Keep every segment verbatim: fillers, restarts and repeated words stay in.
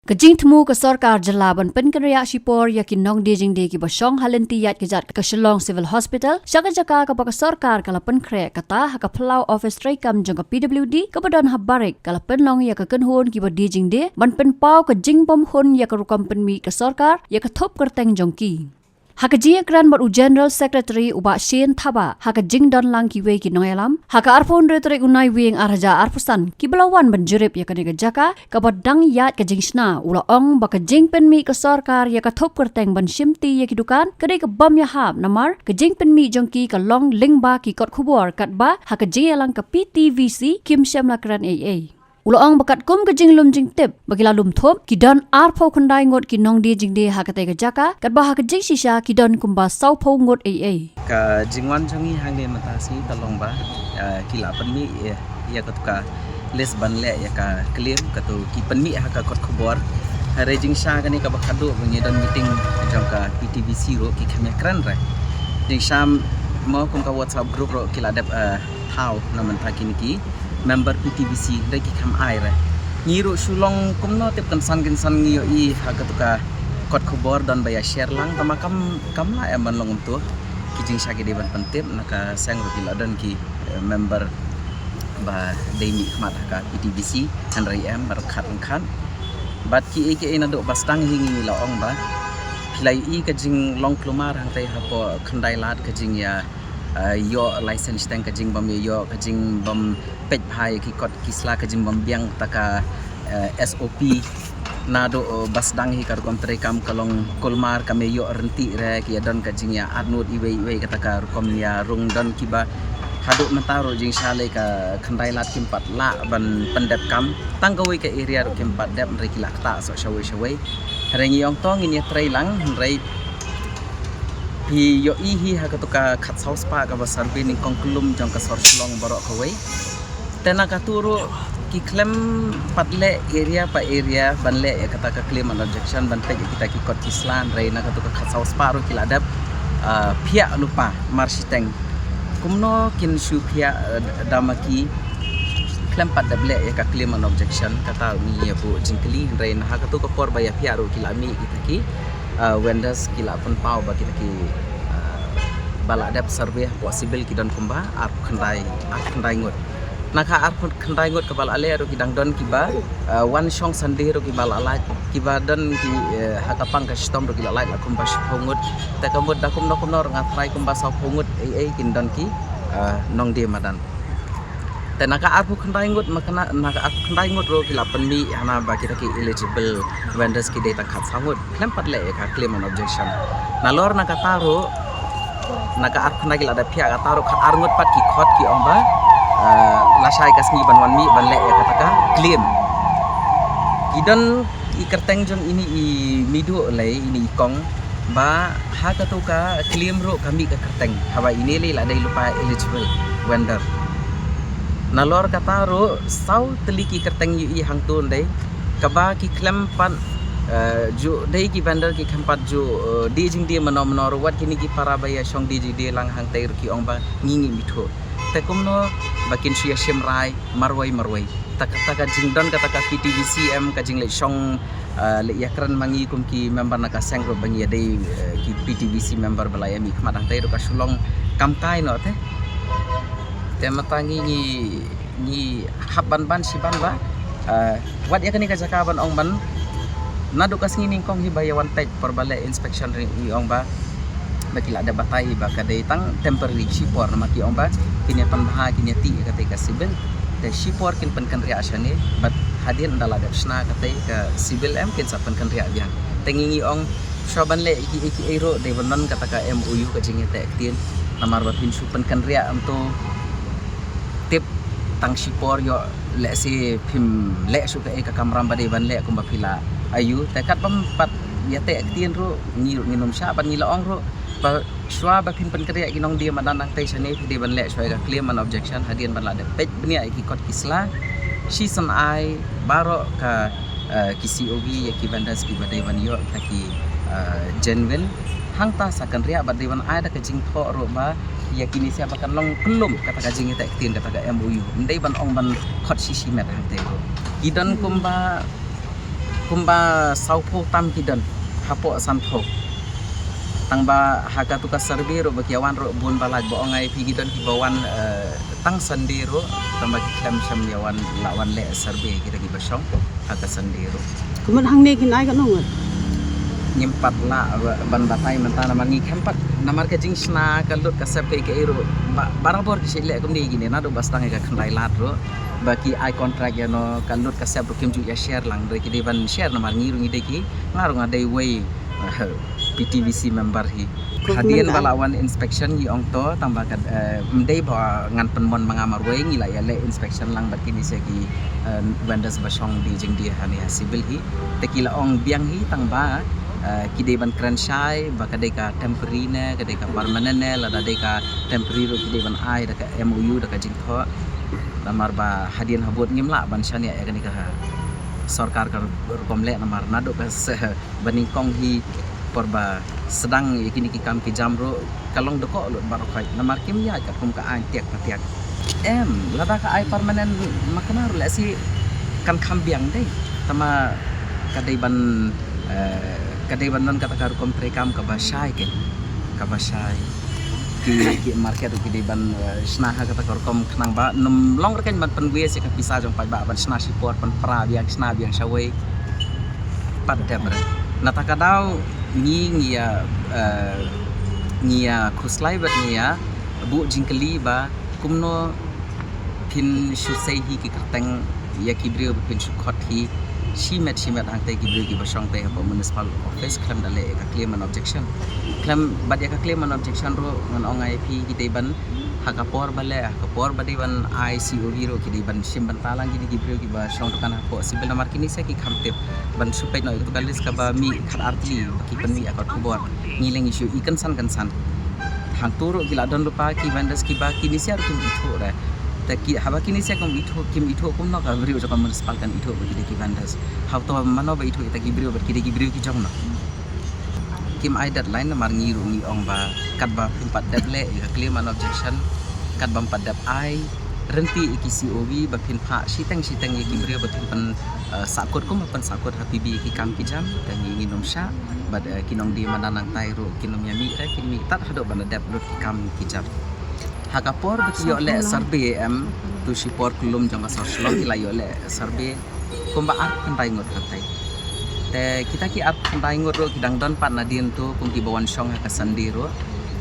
Ka jingthmu ka sorkar jylla ban pynkynriah shipor ïa ki nongdie jingdie kiba shong ha lynti ïaid ka jait ka Shillong Civil Hospital sha ka jaka kaba ka sorkar ka la pynkhreh, kata ha ka phyllaw office treikam jong ka P W D kaba don ha Barik, ka la pynlong ïa ka kynhun kiba die jingdie ban pynpaw ka jingbymhun ïa ka rukom pynmih ka sorkar ïa ka thup kyrteng jong ki. Ha ka jingïakren bad u General Secretary u Bah Shane Thabah ha ka jingdon lang kiwei ki nongïalam ha ka arphew hynriew tarik u Naiwieng ar hajar arphew san, kiba la wan ban jurip ïa kane ka jaka kaba dang ïaid ka jingshna, u la ong ba ka jingpynmih ka sorkar ïa ka thup kyrteng ban shimti ïa ki dukan ka dei ka bym ïahap, namar ka jingpynmih jong ki ka long lyngba ki kot khubor katba ha ka jingïalang ka P T V C kim shym la kren ei ei. U la ong ba katkum ka jinglum jingtip ba ki la lum thup, ki don arphew khyndai ngut ki nongdie jingdie ha katei ka jaka, katba ha ka jingshisha ki don kumba sawphew ngut ei ei. Ka jingwan jong ngi hangne mynta shi ka long ba, ah, ki la pynmih ïa, ïa katu ka list ban leh ïa ka claim, katu ki pynmih ha ka kot khubor. Hynrei jingshisha kane kaba khadduh ba ngi don meeting jong ka P T V C ruh ki khlem ïakren re. Jingshisha mo kum ka WhatsApp group ruh ki la dep, ah, thaw na mynta kine ki member P T V C, hynrei ki khlem ai re. Ngi ruh shu long kumno tip kynsan kynsan, ngi ïohi ha katu ka kot khubor don ba ïa share lang, tangba kam, kam lah em ban long kumto. Ki jingshisha ki dei ban pyntip, na ka seng ruh ki la don ki, eh, member ba dei mihkhmat ha ka P T V C, hynrei em ba ryngkat ryngkat. Bad kiei kiei naduh ba sdang hi ngi la ong ba phi la ïohi ka jinglong kulmar hangtei hapoh Khyndailad, ka jingïa, eh, ïoh license shiteng, ka jingbym ïoh, ka jingbym peit bha ïa ki kot ki sla, ka jingbym biang kata ka, eh, S O P. Naduh, eh, ba sdang hi ka rukom treikam ka long kulmar, kam ïoh ryntih re, ki ïa don ka jingïa atnud iwei iwei kata ka rukom ïa rung, don kiba haduh mynta ruh jingshisha lei ka Khyndailad kim pat lah ban pyndep kam. Tang kawei ka area ruh kim pat dep, hynrei ki la ktah soh shawei shawei. Hynrei ngi ong to ngin ïa trei lang, hynrei phi ïohi hi ha katu ka khatsaw spah kaba survey nyngkong kyllum jong ka sor Shillong baroh kawei. Te na katu ruh ki khlem pat leh area pa area ban leh ïa kata ka claim and objection ban peit ïa kita ki kot ki sla, hynrei na katu ka khatsaw spah ruh ki la dep, ah, phiah lypa marshiteng. Kumno kin shu phiah, eh, da ma ki khlem pat dep leh ïa ka claim and objection, kata ngi ïa buh jingkylli, hynrei na ha katu ka por ba ïa phiah ruh ki la mih kita ki, ah, vendors ki la pynpaw ba kita ki, ah, ba la dep survey hapoh civil ki don kumba arphew khyndai, arphew khyndai ngut. Na ka arphew khyndai ngut kaba la leh ruh ki dang don kiba, ah, wan shong Sunday ruh kiba la lait, kiba don ki, eh, ha ka pang ka shitom ruh ki la lait la kumba shiphew ngut. Te ka mut da kumno kumno ruh nga tharai kumba sawphew ngut ei ei kin don ki, ah, nongdie madan. Te na ka arphew khyndai ngut, ma kane, na ka arphew khyndai ngut ruh ki la pynmih hana ba kita ki eligible vendors ki dei tang khatsaw ngut. Khlem pat leh ïa ka claim and objection. Nalor na kata ruh, na ka arphew khyndai ki la dep phiah, kata ruh khatar ngut pat ki khot ki ong ba, eh, lashai ka sngi ban wan mih ban leh ïa kata ka claim. Ki don i kyrteng jong ine i meidu lei, ine i kong, ba ha katu ka claim ruh ka mih ka kyrteng, haba ine lei la dei lypa eligible vendor. Nalor kata ruh saw tylli ki kyrteng ïohi hangto, hynrei kaba ki khlem pat, eh, ju dei ki vendor, ki khlem pat ju, eh, die jingdie mano mano ruh, wat kine ki para ba ïa shong die jingdie lang hangtei ruh ki ong ba ngi ngim ithuh. Te kumno ba kin shu ïa shim rai marwei marwei. Ta ka, ta ka jingdon kata ka P T V C em, ka jingleit shong, eh, leit ïakren ma ngi kum ki member na ka seng ruh ba ngi ïa dei, eh, ki P T V C member ba la ïa mihkhmat hangtei ruh ka shu long kam kai noh te. Te mynta ngi, ngi, ngi hap ban ban shi ban ba, eh, wat ïa kane ka jaka ban ong ban, naduh ka sngi nyngkong hi ba ïa wan peit por ba leh inspection ri, ngi ong ba, ba ki la dep batai hi ba ka dei tang temporary shipor, namar ki ong ba kin ïa pynbha, kin ïa tih ïa katei ka civil. Te shipor kin pynkynriah shane, bad hadien da la dep shna katei ka civil em kin sa pynkynriah biang. Te ngi, ngi ong shuwa ban leh ïa kiei kiei ruh dei ban don kata ka M O U, ka jingïateh ktien, namar ba phin shu pynkynriah em to tip tang shipor ïoh, lehse phim leh shuh kaei ka kamram ba dei ban leh kumba phi la ïohi. Te katba ym pat ïateh ktien ruh ngi ruh ngin ym shah, bad ngi la ong ruh ba shuwa ba phin pynkynriah ki nongdie madan hangtei shane phi dei ban leh shuwa ïa ka claim and objection hadien ba la dep peit bniah ïa ki kot ki sla. Shisien ai baroh ka, eh, ki C O V ïa ki vendors kiba dei ban ïoh kita ki, eh, genuine. Hangta sa kynriah, bad dei ban ai da ka jingthoh ruh ba ïa kine sha ba kan long kyllum kata ka jingïateh ktien, kata ka M O U. Ym dei ban ong ban khot shi shi met hangtei ruh. Ki don kumba Kumba sawphew tam ki don hapoh sanphew. Tang ba ha katu ka survey ruh ba ki wan ruh bun ba lait, ba ong ai phi ki don kiba wan, eh, tang Sunday ruh, tang ba ki khlem shym ïa wan, la wan leh survey kita kiba shong ha ka Sunday ruh. Kumno hangne kin ai ka nong? Ngim pat lah ba, ban batai mynta namar ngi khlem pat, namar ka jingshna ka lut ka sep ka i ka i ruh ba, barabor ki shu leh kumne kine naduh ba sdang ïa ka khyndai lad ruh. Ba ki ai contract ïa no ka lut ka sep ruh kim ju ïa share lang, re ki dei ban share namar ngi ruh ngi dei ki, nga ruh nga dei wei, eh, P T V C member hi. Hadien ba la wan inspection ngi ong to, tang ba ka, eh, ym dei ba ngan pynmon ma nga marwei, ngi la ïa leh inspection lang bad kine sha ki, eh, vendors ba shong die jingdie hangne ha civil hi. Te ki la ong biang hi tang ba, eh, ki dei ban kren shai ba ka dei ka temporary ne ka dei ka permanent ne, lada dei ka temporary ruh ki dei ban ai da ka M O U, da ka jingthoh. Namar ba hadien habud ngim lah ban shaniah ïa kane ka sorkar ka rukom leh namar naduh ka se ba nyngkong hi por ba sdang ïa kine ki kam ki jam ruh ka long dkoh lut baroh khoit namar kim ïaid katkum ka aiñ tiak na tiak. Em, lada ka ai permanent ma kane ruh lehse kan kham biang dei. Tangba ka dei ban, eh, ka dei ban don kata ka rukom treikam kaba shai, kaba shai. Ki, ki market ruh ki dei ban, eh, shna ha kata ka rukom khnang ba nym long rkeiñ ban pynwei sha ka pisa jong paidbah ban shna shipor, pynpra biang, shna biang shawei. Pat dep re. Nata ka daw ngi, ngi ïa, eh, ngi ïa khuslai bad ngi ïa buh jingkylli ba kumno phin shu sei hi ki kyrteng ïa ki briew ba phin shu khot hi shimet shimet hangtei ki briew kiba shong tei hapoh municipal office khlem da leh ïa ka clear man objection. Khlem bad ïa ka clear man objection ruh ngan ong ai phi ki dei ban ha ka por ba leh, ha ka por ba dei ban ai C O V ruh ki dei ban shim bynta lang kine ki briew kiba shong dukan hapoh civil namar kine sha ki kham tip ban shu peit noh ïa ka list kaba mih khat ar tylli ba ki pynmih ïa ka khubor. Ngi leng issue i kynsan kynsan. Hangtu ruh ki la don lypa ki vendors kiba kine sha ruh kim ithuh re. Te ki haba kine sha kim ithuh, kim ithuh kumno ka briew jong ka municipal kan ithuh ba ki dei ki vendors. Haba to mano ba ithuh ïa kita ki briew ba ki dei ki briew ki jong no. Kim ai deadline namar ngi ruh ngi ong ba katba phim pat dep leh ïa ka clear man objection, katba phim pat dep ai ryntih ïa ki C O V ba phin phah shiteng shiteng ïa ki briew ba phin pyn, eh, sahkut kumba pyn sahkut ha P B ïa ki kam ki jam, te ngi ngin ym shah bad, eh, ki nongdie madan nangtai ruh kin ym ïa mih re, kin mih tad haduh ban da dep lut ki kam ki jam. Ha ka por ba ki ïoh leh survey em, tu shipor kyllum jong ka sor Shillong ki la ïoh leh survey kumba arphew khyndai ngut hangtai. Te kita ki arphew khyndai ngut ruh ki dang don pat nadien tu kum kiba wan shong ha ka Sunday ruh.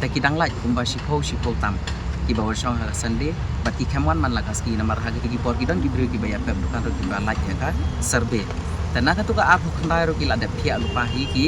Te ki dang lait kumba shiphew shiphew tam kiba wan shong ha ka Sunday bad ki khlem wan man la ka sngi namar ha kito ki por ki don ki briew kiba ïa pep dukan ruh kiba lait ïa ka survey. Te na katu ka arphew khyndai ruh ki la dep phiah lypa hi ki,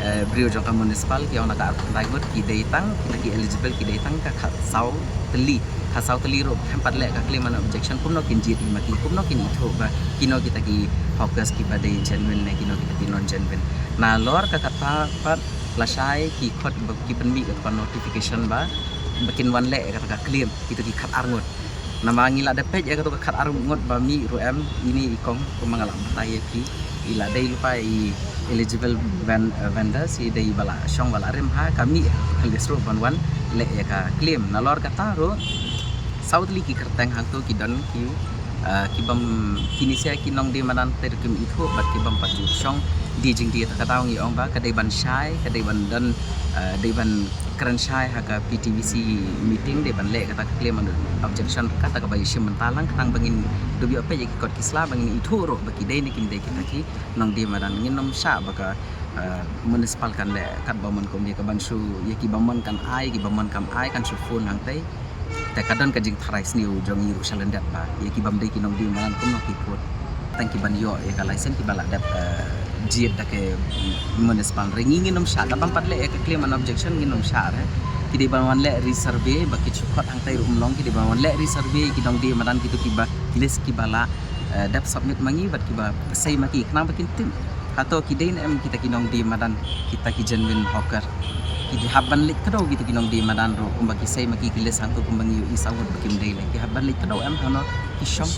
eh, briew jong ka municipal ki ong na ka arphew khyndai ngut ki dei tang, kita ki eligible ki dei tang ka khatsaw tylli. Khatsaw tylli ruh khlem pat leh ka clear man objection kumno kin jied hi ma ki, kumno kin ithuh ba kino kita ki hawkers kiba dei genuine ne kino kita ki non genuine. Nalor ka kata pat lashai ki khot ba ki pynmih kata ka notification ba, ba kin wan leh kata ka claim kito ki khat ar ngut. Namar ngi la dep peit ïa kata ka khat ar ngut ba mih ruh em, ine i kong kumba nga la batai ïa phi. I la dei lypa i eligible ven-, eh, vendors, i dei ba la shong ba la rim ha ka mih ha list ruh ban wan leh ïa ka claim. Nalor kata ruh saw tylli ki kyrteng hangto ki don ki, eh, ki bym, kine sha ki nongdie madan te ruh kim ithuh bad ki bym pat ju shong die jingdie. Ta ka daw ngi ong ba ka dei ban shai, ka dei ban don, eh, dei ban kren shai ha ka P T V C meeting dei ban leh kata ka claim under objection, kata kaba ïashim bynta lang khnang ba ngin dup ïoh peit ïa ki kot ki sla ba ngin ithuh ruh ba ki dei ne kim dei kita ki nongdie madan. Ngin ym shah ba ka, eh, municipal kan leh katba mon kumne, ka ban shu ïa kiba mon kan ai, kiba mon kam ai kan shu phone hangtei. Te ka don ka jingtharai sniew jong ngi ruh sha lyndet ba ïa ki bym dei ki nongdie madan kumno ki put. Tang ki ban ïoh ïa ka license kiba la dep, eh, jied da ka municipal. Re ngi ngin ym shah, da bym pat leh ïa ka claim and objection ngin ym shah re. Ki dei ban wan leh resurvey ba ki shu khot hangtei ruh ym long, ki dei ban wan leh resurvey ki nongdie madan kito kiba list kiba la, eh, dep submit ma ngi bad kiba sei ma ki khnang ba kin tip. Hato ki dei ne em kita ki nongdie madan, kita ki genuine hawker. Ki hap ban leit kdew kita ki nongdie madan ruh kumba ki sei ma ki ki list hangto kumba ngi ïohi saw ngut ba kim dei leh. Ki hap ban leit kdew em hano ki shong.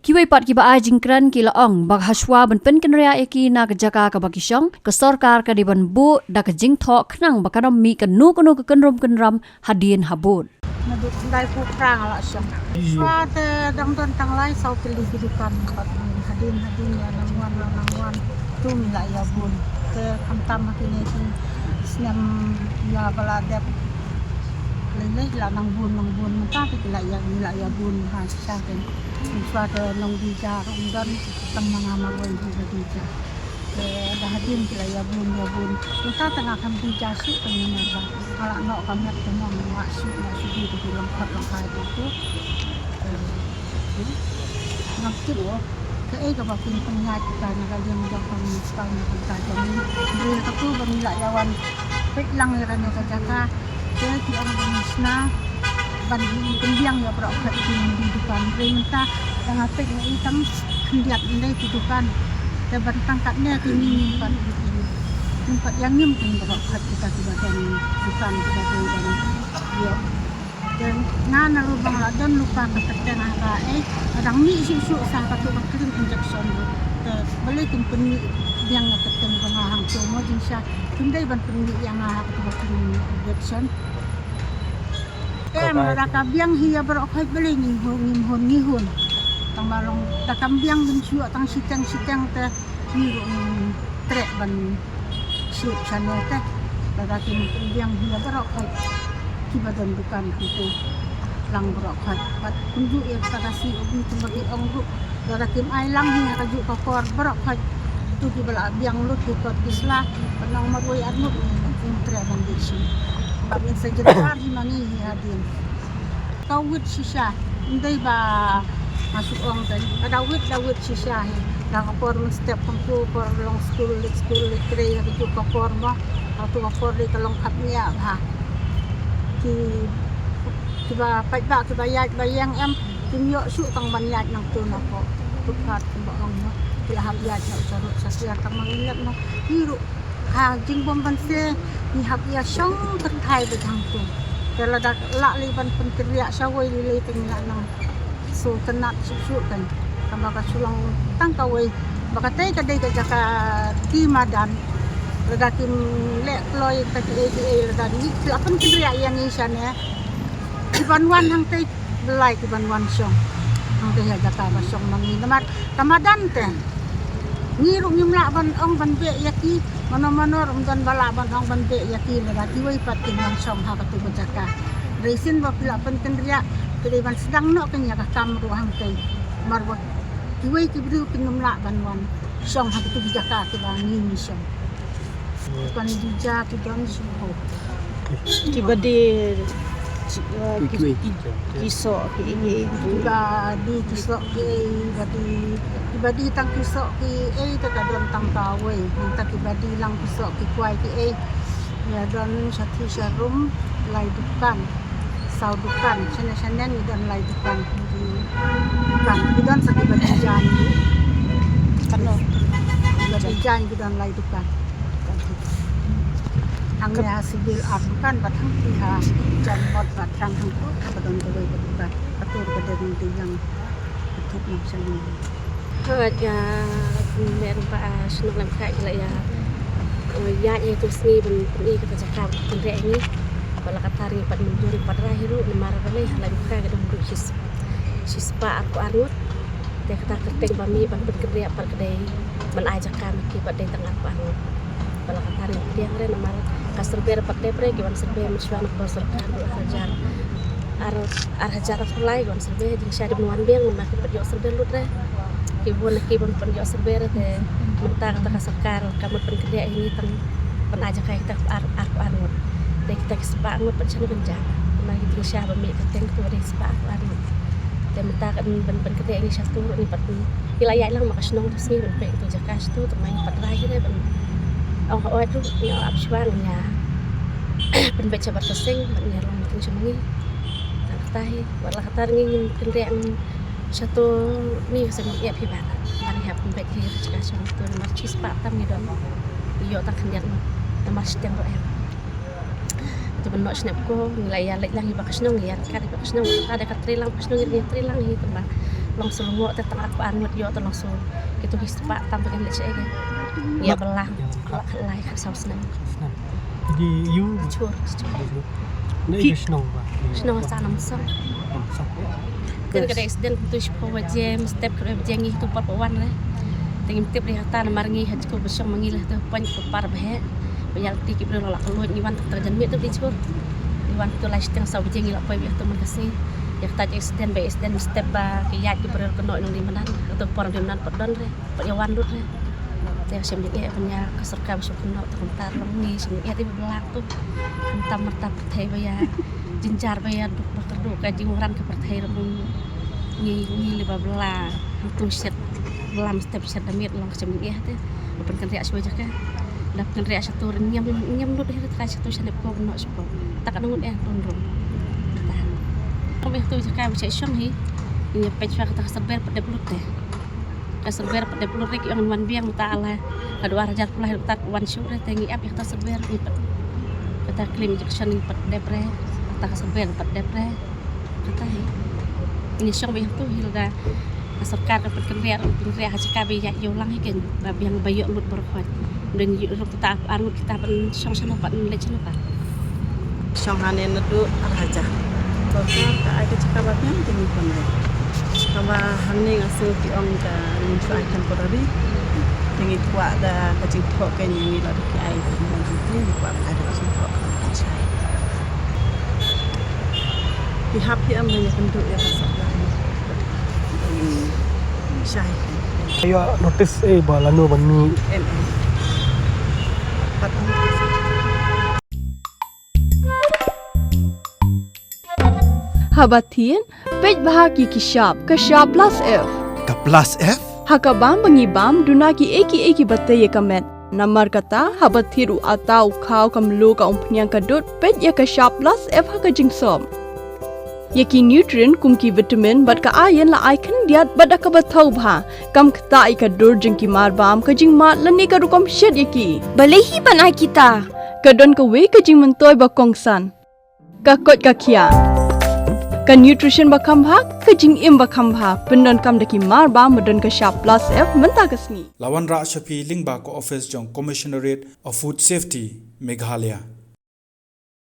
Kiwei pat kiba ai jingkren ki la ong ba hashwa ban pynkynriah ïa ki na ka jaka kaba ki shong, ka sorkar ka dei ban buh da ka jingthoh khnang ba kan ym mih kano kano ka kynrum kynram hadien habud. Naduh khyndai phew phra nga la shong. Shuwa te dang don tang lai saw tylli ki dukan, bad Hadien hadien ïa nang wan, nang wan. Tu ngi la ïa bun. Te khamtam ha kine ki snem ïa ba la dep. Lei lei la nang bun, nang bun mynta te ki la ïa, ngi la ïa bun ha shisha te. Mynshwa te nongdie ja ruh ym don, tang ma nga marwei hi ba die ja. Te da hadien ki la ïa bun, ïa bun. Mynta te nga khlem die ja shuh te namar ba nga la noh ka met te mo, nga shu, nga shu die te ki long khot long khai te tu. Ngam tip kaei kaba phin pynïaid kita na ka liang jong ka municipal na ka bynta jong ngi. Hynrei katu ba ngi la ïa wan peit lang ïa kane ka jaka. Te ki ong ba ngi shna ban pynbiang ïa baroh khoit ki nongdie dukan. Hynrei mynta da nga peit nga i tang khyndiat ym dei ki dukan. Te ban tang katne ki ngi ngim pat, ngim pat ïa ngim kin baroh khoit kita kiba don dukan kiba dei ban ïoh. Te nga na ruh ba nga la don lypa ka kyrteng ha ba ei, nga dang mih shuh shuh sa katu ka cream injection ruh. Te balei kin pynmih biang ïa ka kyrteng jong nga hangto mo, jingshisha kim dei ban pynmih ïa nga ha katu ka cream injection. Em, lada ka biang hi ïa baroh khoit balei ngim hun, ngim hun, ngi hun. Tang ba long da kam biang ngin shu ïoh tang shiteng shiteng te ngi ruh ngin treh ban ship shane te. Lada kim pynbiang hi ïa baroh khoit kiba don dukan hangto lang baroh khoit. Bad kumjuh ïa kata ka C O B kumba ki ong ruh, lada kim ai lang hi ha kajuh ka por baroh khoit. Tu kiba la biang lut ki kot ki sla, ban ong marwei arngut ngin treh ban dih shim. Bad ngin sa jynjar hi ma ngi hi hadien. Ka wit shisha, ym dei ba nga shu ong te. Ka da wit, da wit shisha hi. Da ka por mynstep kumtu, por long skul, leit skul, leit trei, ha kajuh ka por mo. Ha tu ka por dei ka long khapngiah bha. Ki, kiba paidbah, kiba ïaid ba ïeng em, kim ïoh shuh tang ban ïaid nangtu napoh footpath kumba ong mo. Ki la hap ïaid na uta rud sha sha tang ma ngi leh mo. Ngi ruh ha jingbym banse ngi hap ïa shong kynthai beit hangtu. Te lada lah lei ban pynkynriah shawei lei lei te ngi lah nang shu tynnat shuh shuh kan. Tang ba ka shu long tang kawei. Ba katei ka dei ka jaka die madan. Lada kim leh kloi ta kiei kiei lada ngi ki la pynkynriah ïa ngi shane. Ki ban wan hangtei, blei ki ban wan shong. Hangtei ha jaka ba shong ma ngi namar ka madan te. Ngi ruh ngim lah ban ong ban beh ïa ki, mano mano ruh ym don ba lah ban ong ban beh ïa ki lada kiwei pat kin wan shong ha katu ka jaka. Hynrei shen ba phi la pynkynriah, phi dei ban sdang noh kein ïa ka kam ruh hangtei. Namar ba kiwei ki briew kin ym lah ban wan shong ha katu ka jaka kiba ngi ngi shong. Ki pandija ki don shuh. Kiba die, eh, ki, ki, ki soh ki ei, kiba die ki soh ki ei, kiba die, kiba die tang ki soh ki ei te ka don tang kawei. Nangta kiba die lang ki soh ki kwai ki ei, ïa don shathie sharum lai dukan. Saw dukan, shane shane ngi don lai dukan. Dukan ngi don sa kiba die jaiñ. Kano? Kiba die jaiñ ngi don lai dukan. Hangne ha Civil ar dukan bad hangtei ha Jan Mot bad tang hangto ka don kawei ka dukan. Ka tur ka dei ngi die jaiñ. Ka thut ngi shane. Hooid, ïa, kumne ruh ba, ah, shnong Laitumkhrah ki la ïa, eh, ïaid ïa ito sngi ban pyni kata jaka ban kynriah ïa ngi. Ba la katta ngi pat mynjur pat rai hi ruh namar balei ha Laitumkhrah ka dang ruh shi, shispah arphew ar ngut. Te kata ka kyrteng ba mih ban pynkynriah pat ka dei ban ai jaka ma ki pat dei tang arphew ar ngut. Ba la katta ngi pdiang re namar ka survey re pat dep re ki wan survey mynshuwa na ka bor sorkar ruh ar hajar. Ar, ar hajar arphew lai ki wan survey, jingshisha dei ban wan biang namar ki pat ïoh survey lut re. Ki bun na ki ban pynïoh survey re te mynta kata ka sorkar ka mut pynkynriah ïa ngi tang ban ai jaka ïa kita ar, arphew ar ngut. Te kita ki spah ngut pat shano ban jam. Namar ki jingshisha ba mih ka kyrteng tu dei spah arphew ar ngut. Te mynta ka ban pynkynriah ïa ngi shatu ruh ngi pat ngi la ïaid lang ma ka shnong tu sngi ban peit tu jaka shatu tang ma ngi pat rai hi re ban ong ka oit ruh ngi ong ap shuwa ngi ïa pynbeit shabar ka seng ban ïa long meeting sha ma ngi. Tang kata hi wat la kata ngi ngin kynriah ngi Shato ni ka seng ïa phi ba ngan hap pynbeit hi ka jaka shong to namar shispah tam ngi don. Ïoh tang khyndiat mo namar shiteng ruh em. Te ban noh shnep ko ngi la ïa leit lang hi ba ka shnong ïa ryngkat hi ba ka shnong ka da ka trei lang ba ka shnong ïa trei lang hi tang ba long shu lyngngoh te tang arphew ar ngut ïoh te long shu kito ki spah tam ba kin leit sha ïa. Ïa ba lang la khat lai khat saw snem. Di ïu chur chur. Nei ka shnong ba. Shnong sa nam song. Nam song. Kan ka dei accident kumtu shiphew baje mynstep, khatwei baje ngi tu por pat wan re. Te ngim tip re kata namar ngi ha jingkyrpad shong ma ngi la tu pyn ko par bheh. Ba ïa lynti ki briew la ka luid ngi wan tang janmiet tu di chur. Ngi wan tu lai shiteng saw baje ngi la poi ba ïa tu man ka sngi. Ïa kata jong accident ba accident mynstep ba ki ïaid ki briew kynnoh nong di manan. Katu por di manan pat don re. Pat ïa wan lut re. Te shem ïa ban ïa ka sorkar ba shu kynnoh te kumta long ngi shem ïa dei ba blang tu. Kumta marta pyrthei ba ïa jynjar ba ïa duk ba kyrduh ka jingwaran ka pyrthei long ngi ngi li ba bla. Hangtu shet bla mynstep shet da miet long shem ïa te. Ba pynkynriah shuwa jaka. Da pynkynriah shatu re ngiam ngiam lut hi re te ka shatu shanep ko kynnoh shuwa. Ta ka ngut eh tun rum. Tahan. Kum ïa tu jaka ba shet shong hi. Ngi peit shuwa kata ka server pat dep lut te. Ka server pat dep lut re ki ong wan biang mynta ala. Ka dua ar hajar pula hi mynta wan shuh re te ngi ap ïa kata server ngi pat. Kata claim injection ngi pat dep re. Kata ka server pat dep re. Kata hi. Ngi shong ba ïa tu hi lada ka sorkar ka pynkynriah pynkynriah ha jaka ba ïa ïoh lang hi ken ba biang ba ïoh lut baroh khoit. Dang ïoh lut kata ar ngut kita ban shong shano pat leit shano pat. Shong hangne naduh ar hajar. Sorkar ka ai ka jaka ba biang te ngi pynleit. Kaba hangne nga sngew ki ong ka ngin sa ai temporary. Te ngi kwah da ka jingthoh ka ngi ngi la da ki ai ka ngi ngi kwah da ka jingthoh ka ngi shai. Ki hap ki am ngi kynduh ïa ka sorkar. Ngi shai. Ïa notice eh ba lano ban ngi. Em em. Pat Haba thied, peit bha ki ki shap, ka shap plus F. Ka plus F? Ha ka bam ba ngi bam, duna ki ei ki ei ki ba tei ïa ka met. Namar kata, haba thied u ata u khaw ka mluh ka umphniang ka dud, peit ïa ka shap plus F ha ka jingsop. Ïa ki nutrient kum ki vitamin bad ka iron la ai khyndiat bad da kaba thaw bha. Kam ktah ïa ka dur jong ki mar bam, ka jingmad lane ka rukom shet ïa ki. Balei hi ban ai kita? Ka don kawei ka jingmyntoi ba kongsan. Ka koit ka khiah. Ka nutrition ba kham bha, ka jingim ba kham bha. Pyndonkam da ki mar bam ba don ka shap plus F mynta ka sngi. La wanrah sha phi lyngba ka office jong Commissionerate of Food Safety, Meghalaya.